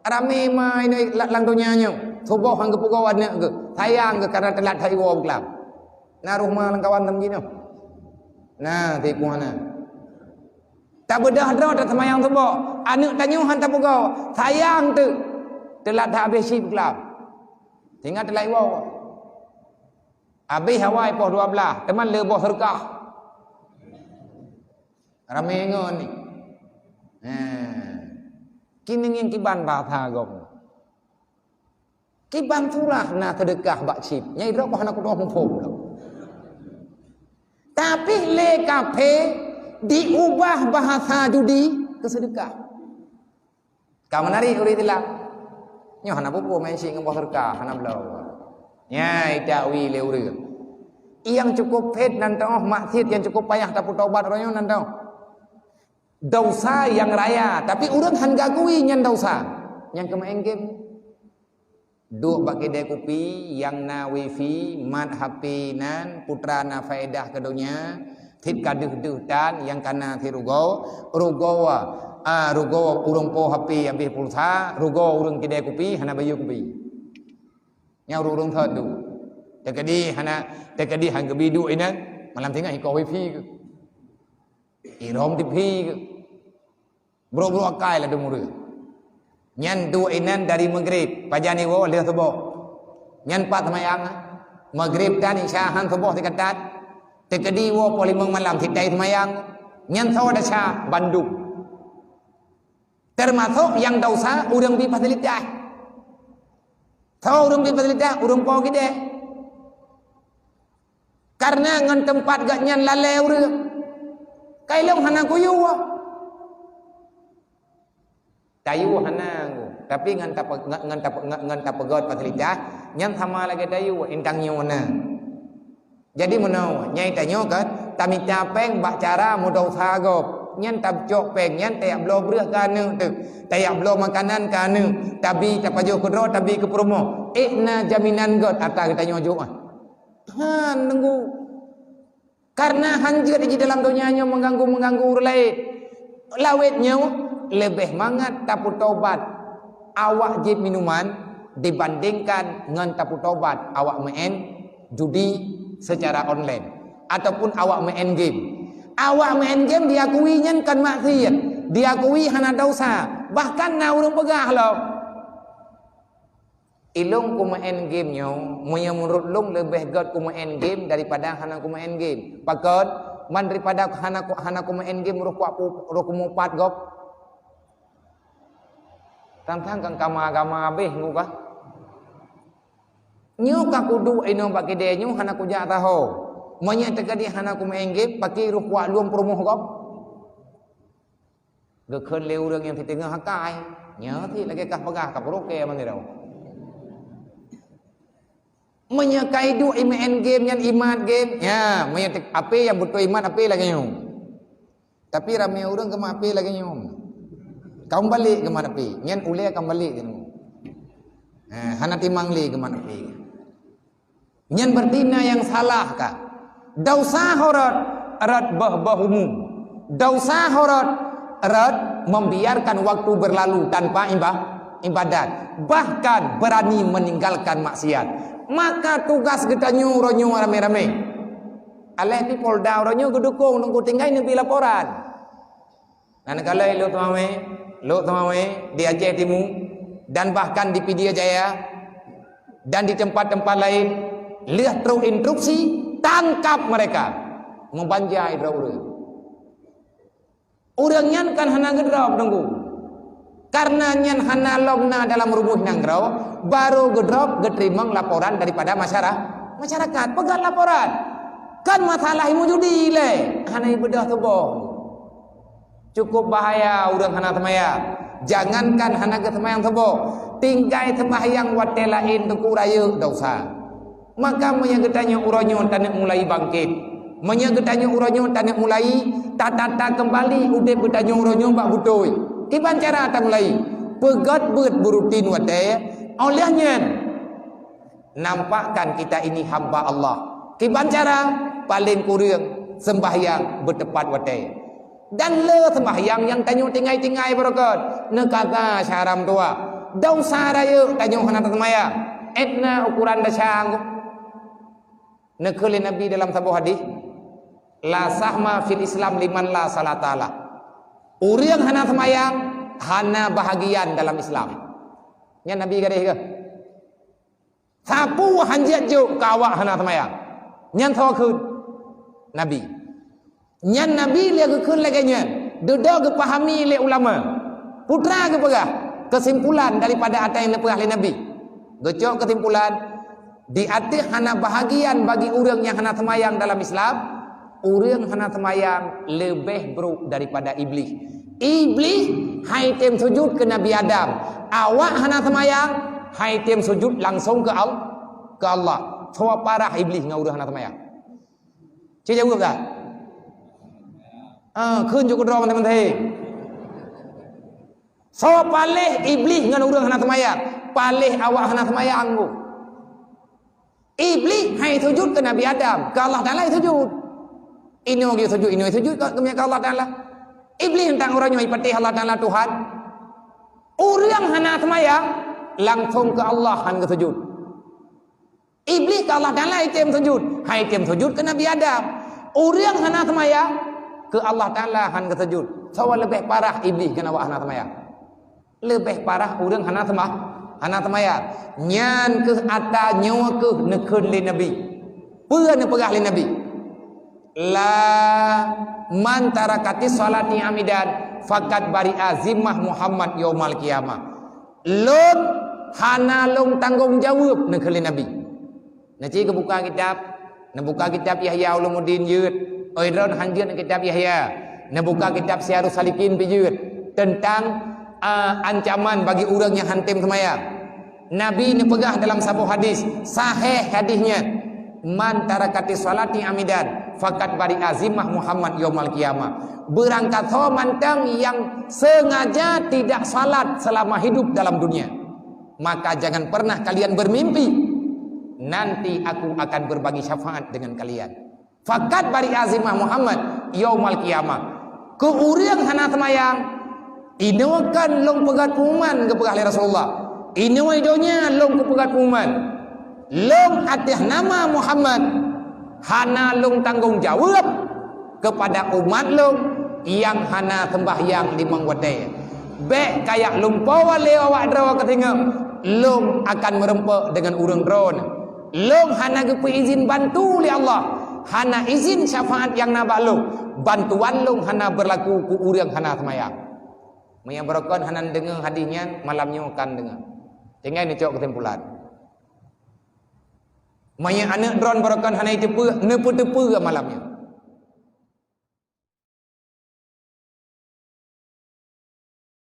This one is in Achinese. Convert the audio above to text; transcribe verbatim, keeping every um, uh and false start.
Ramé ma inoe la-, lam donya nyoe. Suboh han geupeugoe aneuk geuh. Sayang geuh karena teulat that iwoe beukelam. Na roh ma lam kawan tam jinoe. Na, tipu hana. Tabeudôh droe taseumayang suboh. Aneuk tanyoe han tapeugoe. Sayang teuk. Teulat that habéh cit beukelam. Sehingga teulat iwoe. Habéh awai poh dua belas, teuma le boh seudeukah. Ramé ngon ni. Ha. Keuneuk ngieng kiban bahasa gob. Kiban surah na seudeukah bak cit. Nyang droe hana kudoh muphom lom. Tapi lé kafé diubah bahasa judi keu seudeukah. Ka meunari ureueng Islam. Nyoe hana peue-peue main syik ngon boh seudeukah, hana bloe. Nyan itakui lé ureueng. Nyang cukup phét nan teuh, maksiet nyang cukup payah tapeutobat uroe nyoe nan teuh. Dosa nyang raya, tapi ureueng han geukui nyan dosa. Nyang keumaén game. Duek bak kidée kupi nyang na wifi, mat H P nan, putra na faedah keu donya, cit ka deuh-deuh tan nyang kana cit rugoe, rugoe, a, rugoe ureueng po H P habéh pulsa, rugoe ureueng kidée kupi hana bayeue kupi. Nyan ureueng-ureueng thot tu. Teukeudi hana, teukeudi han geubi duek inan, malam singoh ikoh wifi geuh. Irhom T V geuh. Brok-brok akai ladôm ureueng. Nyan duek inan dari Maghrib, pajan iwoe lheueh suboh. Nyan pat seumayang. Maghrib dan Isya han suboh sikatat. Teukeudi woe poh limong malam sitai seumayang. Nyan soe desya bandum. Teumasok nyang desya ureueng bi fasilitas. Soe ureueng bi fasilitas, ureueng po kidée. Karena ngon teumpat geuh nyan lalée ureueng. Kai lôn hana kuyue. Tayue hana, tapi ngon tape-, ngon, ngon tape-, ngon, ngon tapeugét fasilitas, nyan sama lagée tayue, intang nyoe na. Jadi meunoe, nyang tanyoe kan, tamita péng bak cara meudosa gob. Nyan tabcok péng, nyan tajak bloe breueh keu aneuk teuh, tajak bloe makanan keu aneuk, tabi tapajoh keudroe, tabi keu peurumoh. Ék na jaminan gét ata geutanyoe jok ah. Han nunggu. Karena han jeuet jih dalam donya nyoe mengganggu-mengganggu ureueng laén. Lawét nyoe leubeh mangat tapeutobat awak jieb minuman dibandingkan ngon tapeutobat awak meu'en judi secara online ataupun awak meu'en game. Awak meu'en game diakui nyan kon maksiet, diakui hana dosa, bahkan na ureueng peugah lom. Ilôn kumeu'en game nyoe, meunyoe meunurot lôn leubeh gét kumeu'en game daripada hana kumeu'en game. Pakon? Man daripada hana ku-, hana kumeu'en game roh kuat pu-, roh kumupat gob. Tang-tang kan kama agama habéh ngu kah? Nyoe ka kuduek inoe bak kidée nyoe hana kujak saho. Meunyoe teukeudi hana kumeu'en game, pakri roh kuat lôn peurumoh gob. Geukheun lé ureueng nyang siteungoh akai, nyoe cit lagée kah peugah ka peuruke mandum. Meunyoe ka iduek imeu'en game nyan imat game, nya, meunyoe te-, api nyang beutôi imat api lagée nyoe. Tapi ramé ureueng geumat api lagée nyoe. Ka meubalek geumat api, nyan ulée ka meubalek keunoe. Ha, hana timang lé geumat api. Nyan berarti na nyang salah ka. Desya ho rot, rot boh-boh umu. Desya ho rot, rot membiarkan waktu berlalu tanpa iba-, ibadat. Bahkan berani meninggalkan maksiat. Maka tugas geutanyoe uroe nyoe ramé-ramé. Aléh pi Polda uroe nyoe geudukong teungku tinggai neubi laporan. Nan kalai Lhokseumawe, Lhokseumawe di Aceh Timu, dan bahkan di Pidie Jaya, dan di tempat-tempat lain, lheueh trok instruksi, tangkap mereka. Meubanja droe ureueng. Ureueng nyan kan hana geudrop, Teungku. Karena nyan hana lom na dalam rumoh nanggroe, baru geudrop geuteurimong laporan daripada masyara-, masyarakat. Peugah laporan. Kan masalah ilmu judi lé, hana ibeudôh tuboh. Cukup bahaya ureueng hana seumayang. Jangankan hana geuseumayang suboh, tinggai seumayang watée laén teungku rayeuk desya. Maka meunyoe geutanyoe uroe nyoe taneuk mulai bangkét, meunyoe geutanyoe uroe nyoe taneuk mulai tatata keumbali udeb geutanyoe uroe nyoe bak beutôi, kiban cara tamulai? Peugét beuet beurutin watée, óh lheueh nyan nampakkan kita ini hamba Allah. Kiban cara? Paleng kureueng seumbahyang beuteupat watée. Dan le seumbahyang nyang tanyoe tinggai-tinggai beureukat, neukaza syahram tuha. Desya rayeuk tanyoe hana taseumayang. Ét na ukoran desya. Neukheun lé Nabi dalam saboh hadis, "La sahma fil Islam liman la salata lah." Ureuëng hana seumayang hana bahagian dalam Islam. Nyan Nabi garéh keuh. Sapeue hanjeuet jok keu awak hana seumayang? Nyan soe kheun? Nabi. Nyan Nabi lé geukheun lagée nyan, dudoe geupahami lé ulama. Peue teuma geupeugah keusimpulan daripada ata nyang neupeugah lé Nabi. Geucok keusimpulan, di ateueh hana bahagian bagi ureuëng nyang hana seumayang dalam Islam, ureuëng hana seumayang leubeh brok daripada Iblih. Iblih hai tem sujut keu Nabi Adam. Awak hana seumayang, hai tem sujut langsong keu Al-, keu Allah. Soe parah Iblih ngon ureuëng hana seumayang? Cit jaweueb dah. Ah, kheun juk keudroe mantong-mantong. Soe paléh Iblih ngon ureuëng hana seumayang? Paléh awak hana seumayang tu. Iblih hai sujut keu Nabi Adam, keu Allah Taala sujut. Inoe geusujut, inoe sujut keu, keu Allah Taala. Iblih teuntang uroe nyoe ipatéh Allah Taala Tuhan. Ureuëng hana seumayang, langsong keu Allah han geusujut. Iblih keu Allah Taala item sujut, hai item sujut keu Nabi Adam. Ureuëng hana seumayang, keu Allah Taala han geusujut. Soe leubeh parah Iblih ngon awak hana seumayang? Leubeh parah ureuëng hana seumah-, hana seumayang. Nyan keuh ata nyoe keuh neukheun lé Nabi. Peue neupeugah lé Nabi? "La man tarakatis sholati amidan faqad bari'a zimmah Muhammad yaumal qiyamah." Lôn hana lôn tanggong jaweueb, neukheun lé Nabi. Neuci geubuka kitab, neubuka kitab Yahya Ulumuddin jeuet. Oi droen hanjeuet kitab Yahya. Neubuka kitab Siyarus Salikin pih jeuet teuntang, a, ancaman bagi ureuëng nyang han tem seumayang. Nabi neupeugah dalam saboh hadis, sahih hadis nyan, "Man tarakati sholati amidan, faqad bari'a zimmah Muhammad yaumal qiyamah." Beurangkasoe mantong nyang sengaja tidak salat selama hidup dalam dunia, maka jangan pernah kalian bermimpi, nanti aku akan berbagi syafaat dengan kalian. Faqad bari'a zimmah Muhammad yaumal qiyamah. Keu ureuëng hana seumayang, inoe kan lôn peugöt pengumuman geupeugah lé Rasulullah. Inoe donya lôn kupeugöt pengumuman. Lôn ateueh nama Muhammad hana lôn tanggong jaweueb keupada umat lôn nyang hana seumbahyang limong watée. Bék kayak lumpoe lé awak droe keuteungoh, lôn akan meureumpok deungon ureuëng droe. Lôn hana geupeu izin bantu lé Allah, hana izin syafaat nyang na bak lôn, bantuan lôn hana beurlaku keu ureuëng hana seumayang. Meunyoe barokon hana deungoe hadis nyan, malam nyoe kan deungoe. Tinggai neucok keusimpulan. Meunyoe aneuëk droen barokon hana jiteupeue, neupeuteupeue malam nyoe.